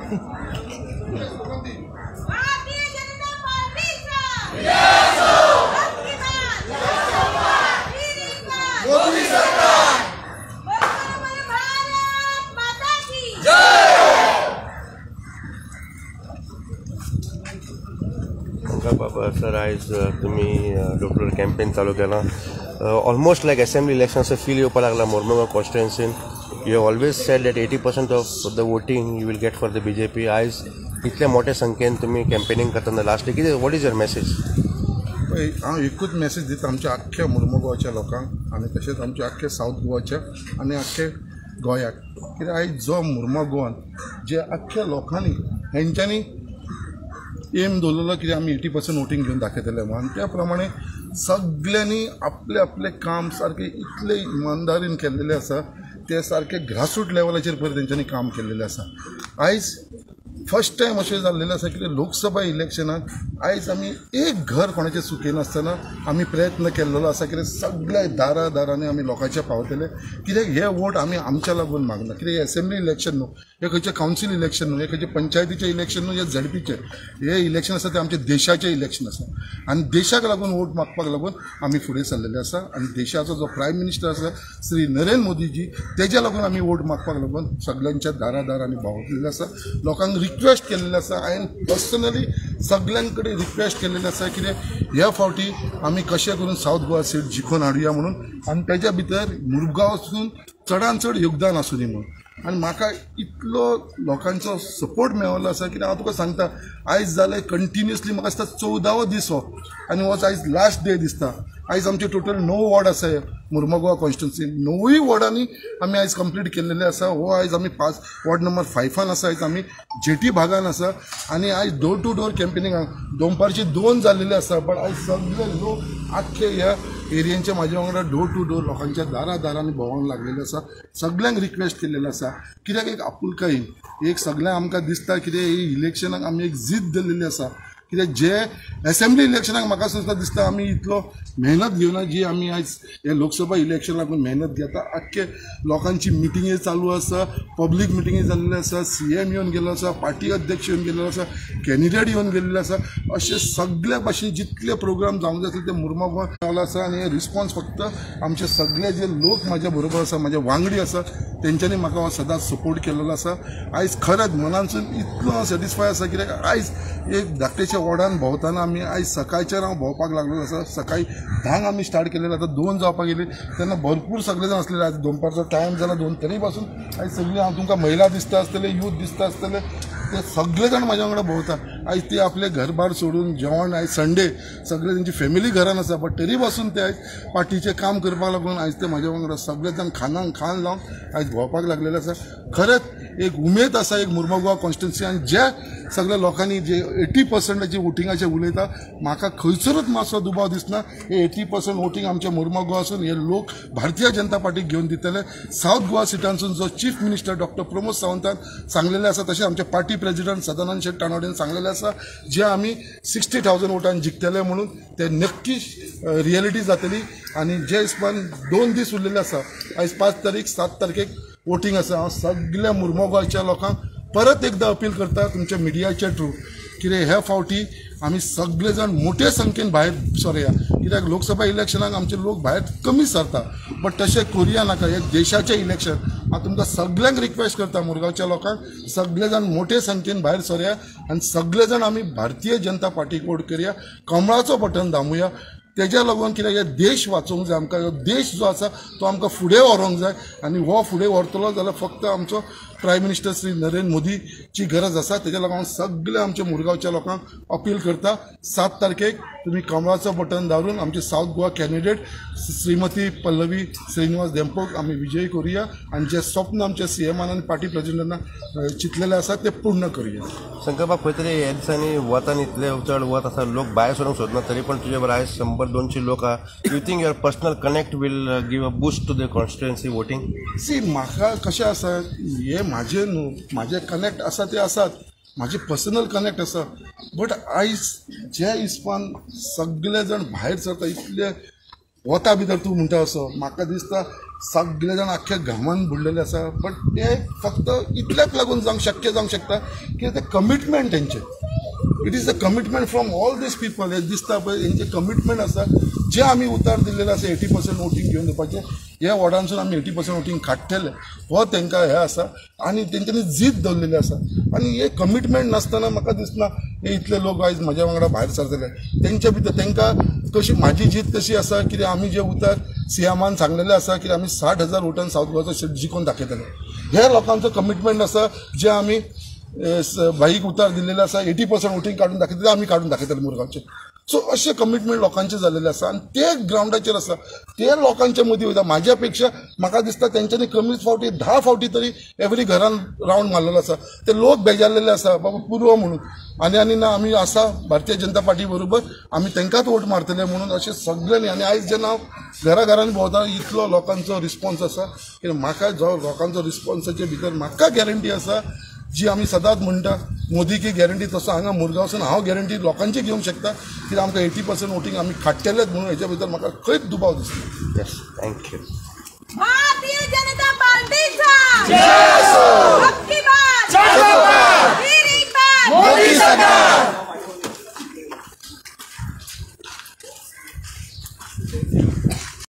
Sir आयज तुम्ही door two door campaign चालू केला. ऑलमोस्ट लायक असेंब्ली इलेक्शन असं फील येवपाक लागला Mormugao कॉन्स्टिट्युएन्सीन. You have always said that 80% of the voting you will get for the BJP. आयज इतल्या मोठ्या संख्येन तुम्ही कॅम्पेनिंग करतना लास्ट कितें, what is your message? पळय, हांव एकूच मॅसेज दिता आमच्या आख्ख्या मुर्मुगांवच्या लोकांक आनी तशेंच आमच्या आख्ख्या सावथ गोवाच्या आनी आख्खे गोंयाक, कित्याक आयज जो मुर्मुगांवान जे आख्ख्या लोकांनी हेंच्यांनी एम दवरलेलो कितें आमी 80% वोटींग घेवन दाखयतले म्हणून, आनी त्या प्रमाणे सगल्यांनी आपलें आपलें काम सारकें इतलें इमानदारीन केल्लेलें आसा, ते सारकें ग्रासरूट लेवलाचेर पळय तेंच्यांनी काम केल्लेलें आसा. आयज फर्स्ट टायम अशें जाल्लेलें आसा की लोकसभा इलेक्शनाक आयज आमी एक घर कोणाचें चुकयनासतना आमी प्रयत्न केल्लो आसा कित्याक सगल्या दारा दारांनी आमी लोकांचे पावतले. कित्याक हे वोट आमी आमच्या लागून मागना, कित्याक हे असेंब्ली इलेक्शन न्हू, हे खंयचें कावन्सील इलेक्शन न्हू, हे खंयचें पंचायतीचें इलेक्शन न्हू, हे झडपीचें हे इलेक्शन आसा, तें आमच्या देशाचें इलेक्शन आसा आनी देशाक लागून वोट मागपाक लागून आमी फुडें सरलेले आसा. आनी देशाचो जो प्रायम मिनिस्टर आसा श्री नरेंद्र मोदीजी, तेज्या लागून आमी वोट मागपाक लागून सगल्यांच्या दारा दारांनी भोंवतलेले आसा, लोकांक रिक्वेस्ट केल्लें आसा. हांवें पर्सनली सगल्यां कडेन रिक्वेस्ट केल्लें आसा कितें ह्या फावटी आमी कशें करून सावथ गोवा सीट जिखोवन हाडुया म्हणून, आनी तेज्या भितर मुरगांवसून चडान चड योगदान आसूं दी म्हणून. आनी म्हाका इतलो लोकांचो सपोर्ट मेळिल्लो आसा कित्याक हांव तुका सांगता, आयज जालें कंटिन्युअसली म्हाका दिसता 14वो दीस हो, आनी हो आयज लास्ट डे दिसता. आयज आमचे टोटल 9 वॉर्ड आसा मुर्मुगांव कॉन्स्टिट्युएन्सी, 9 वॉर्डांनी आमी आयज कंप्लीट केल्लेले आसा. हो आयज आमी 5 वॉर्ड नंबर 5 आसा, आयज आमी जेटी भागान आसा आनी आयज डोर टू डोर कॅम्पेनिंग दोनपारची 2 जाल्लेले आसा. बट आयज सगळे लोक आख्खे ह्या एरियांचे म्हाज्या वांगडा डोर टू डोर लोकांच्या दारा दारांनी भोंवंक लागलेले आसा, सगल्यांक रिक्वेस्ट केल्लेले आसा. कित्याक एक आपुलकायेन एक सगळ्यांक आमकां दिसता कितें इलेक्शनाक आमी एक जीत दिल्लेली आसा. कित्याक जे असेंब्ली इलेक्शनाक म्हाका सुद्दां दिसता आमी इतलो मेहनत घेवना जी आमी आयज हे लोकसभा इलेक्शनाक मेहनत घेता. आख्खे लोकांची मिटिंगे चालू आसा, पब्लीक मिटिंगे जाल्ले आसा, सीएम येवन गेल्लो आसा, पार्टी अध्यक्ष येवन गेल्लो आसा, कॅन्डिडेट येवन गेल्ले आसा. अशे सगळे भाशेन जितले प्रोग्राम जावंक जाय आसले ते मुर्मुगांव जाल्लो आसा. आनी हे रिस्पॉन्स फक्त आमचे सगळे जे लोक म्हाज्या बरोबर आसा, म्हाजे वांगडी आसा, तेंच्यांनी म्हाका हो सदांच सपोर्ट केल्लो आसा. आयज खरेंच मनानसून इतलो हांव सॅटिस्फाय आसा कित्याक आयज एक धाकटेच्या वॉर्डान भोंवतना आमी आयज सकाळच्यान हांव भोंवपाक लागलेलो आसा. सकाळी 10 आमी स्टार्ट केलेले, आतां 2 जावपाक गेली तेन्ना भरपूर सगळे जाण आसलेले. आयज दनपारचो टायम जाला 2, तरी पासून आयज सगळीं हांव तुमकां महिला दिसता आसतले, यूथ दिसता आसतले, ते सगळे जाण म्हाज्या वांगडा भोंवता. आयज ते आपले घरबार सोडून जेवण, आयज संडे सगळे तेंची फॅमिली घरान आसा, बट तरी पासून ते आयज पार्टीचें काम करपाक लागून आयज ते म्हाज्या वांगडा सगळे जाण खानाक खान लावन आयज भोंवपाक लागलेले आसा. खरेंच एक उमेद आसा एक मुर्मुगांव कॉन्स्टिट्युएन्सी. आनी ज्या सगळ्या लोकांनी जे 80% वोटिंगाचें उलयता, म्हाका खंयसरूच मातसो दुबाव दिसना हे 80% वोटींग आमच्या मुर्मुगांवासून हे लोक भारतीय जनता पार्टीक घेवन दितले. सावथ गोवा सिटांसून जो चीफ मिनिस्टर डॉक्टर प्रमोद सावंतान सांगलेलें आसा, तशें आमचे पार्टी प्रेजिडंट सदानंद शेट तानवडेन सांगलेलें आसा, जे आमी 60,000 वोटान जिखतले म्हणून ते नक्की रियलिटी जातली. आनी जे हिसपान 2 दीस उरलेले आसा, आयज 5 तारीख 7 तारखेक वोटींग आसा. हांव सगल्या मुर्मुगांवच्या लोकांक परत एकदां अपील करता तुमच्या मिडियाच्या थ्रू कितें ह्या फावटी आमी सगळे जाण मोठे संख्येन भायर सरया. कित्याक लोकसभा इलेक्शनाक आमचे लोक भायर कमी सरता, बट तशें करुया नाका. हे देशाचें इलेक्शन, हांव तुमकां सगल्यांक रिक्वेस्ट करता मुरगांवच्या लोकांक, सगळे जाण मोठे संख्येन भायर सरया आनी सगळे जाण आमी भारतीय जनता पार्टीक वोट करया, कमळाचो बटन दामुया. तेज्या लागून कित्याक हे देश वाचोवंक जाय आमकां, हो देश जो आसा तो आमकां फुडें व्हरूंक जाय आनी हो फुडें व्हरतलो जाल्यार फक्त आमचो प्रायम मिनिस्टर श्री नरेंद्र मोदीची गरज आसा. तेज्या लागून हांव सगल्या आमच्या मुरगांवच्या लोकांक अपील करता, 7 तारखेक तुमी कमळाचो बटन दारून आमचे सावथ गोवा कॅन्डिडेट श्रीमती पल्लवी श्रीनिवास धेंपोक आमी विजयी करुया आनी जे स्वप्न आमच्या सीएमान आनी पार्टी प्रेजिडेंटान चिंतलेलें आसा तें पूर्ण करुया. शंकरबाब, खंय तरी ह्या दिसांनी वतान इतले चड वत आसा, लोक भायर सरूंक सोदना, तरी पण तुजे बरोबर आयज 100-200 लोक आहा. You think your personal connect will give a boost to the constituency voting? See, म्हाका कशें आसा, हे म्हाजें न्हू, म्हाजें कनेक्ट आसा ते आसात, म्हाजें पर्सनल कनेक्ट आसा, बट आयज जे हिसपान सगळे जाण भायर सरता इतले वता भितर तूं म्हणटा असो म्हाका दिसता सगळे जाण आख्ख्या घामान बुडलेले आसा. बट ते फक्त इतल्याक लागून जावंक शक्य जावंक शकता की ते कमिटमेंट तेंचें, it is the commitment from all these people. हे दिसता पळय हेंचें कमिटमेंट आसा जे आमी उतार दिल्लेले आसा 80% वोटींग घेवन दिवपाचें, ह्या वॉर्डांसून आमी 80% वोटींग काडटले हो तांकां हें आसा आनी तेंच्यांनी जीत दवरलेली आसा. आनी हे कमिटमेंट नासतना म्हाका दिसना हे इतले लोक आयज म्हज्या वांगडा भायर सरतले. तेंच्या भितर तांकां कशी म्हाजी जीत कशी आसा कितें आमी जे उतार सीएमान सांगलेले आसा की आमी 60,000 वोटान सावथ गोवाचो सीट जिखून दाखयतले, हे लोकांचो कमिटमेंट आसा जे आमी भाईक उतार दिलेले आसा 80% वोटींग काडून दाखयतले, आमी काडून दाखयतले मुरगांवचे. सो अशें कमिटमेंट लोकांचें जाल्लेलें आसा आनी ते ग्रावंडाचेर आसा, ते लोकांच्या मदीं वयता. म्हाज्या पेक्षा म्हाका दिसता तेंच्यांनी कमीच फावटी 10 फावटी तरी एवरी घरान रावंड मारलेलो आसा. ते लोक बेजारलेले आसा बाबा पुरो म्हणून, आनी आनी ना आमी आसा भारतीय जनता पार्टी बरोबर, आमी तांकांच वोट मारतले म्हणून अशें सगळ्यांनी. आनी आयज जेन्ना हांव घरा घरान भोंवता इतलो लोकांचो रिस्पॉन्स आसा की म्हाका जो लोकांचो रिस्पॉन्साचे भितर म्हाका गॅरंटी आसा जी आमी सदांच म्हणटा मोदी की गॅरंटी, तसो हांगा मुरगांवसून हांव गॅरंटी लोकांची घेवंक शकता की आमकां 80% वोटींग आमी काडटलेच म्हणून हेच्या भितर म्हाका खंयच दुबाव दिसना. Yes, thank you. Bharatiya Janata पार्टीचा जय असो, अब की बार 400 पार, फिर एक बार मोदी सरकार.